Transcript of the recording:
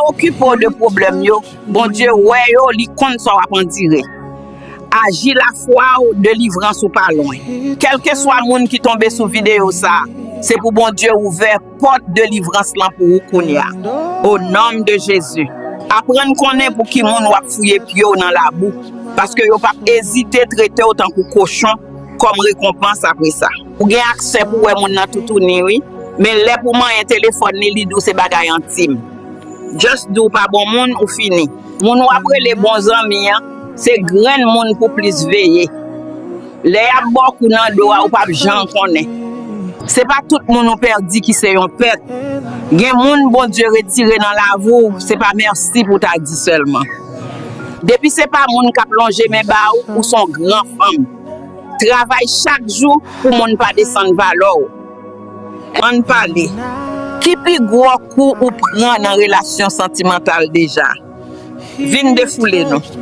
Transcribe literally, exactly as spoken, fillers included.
Okipe w de pwoblèm yo. Bondye wè yo, li konn sa w ap andire. Aji lafwa w, delivrans ou pa lwen. Kèlkeswa moun ki tonbe sou videyo sa a, se pou Bondye ouvè pòt delivrans lan pou ou kounye a. O non de Jezi. Aprann konnen pou ki moun w ap fouye pye w nan labou. Paske yo p ap ezite trete w tankou kochon kòm rekonpans apre sa. Ou gen aksè pou wè moun nan toutouni, wi. Men lè pou manyen telefòn li, li di w se bagay entim. Just di w pa bon moun, ou fini. Moun w ap rele bon zanmi an, se grenn moun pou plis veye. Lè y ap ba w kou nan do a, ou p ap janm konnen. Se pa tout moun ou pèdi ki se yon pèt. Gen moun Bondye retire nan lavi w, se pa mèsi pou w ta di sèlman. Depi se pa moun k ap lonje men ba ou, ou se yon gran fanm. Travay chak jou pou moun pa desann valè w. Ann pale. Ki pi gwo kou ou pran nan relasyon santimantal deja? Vin defoule nou.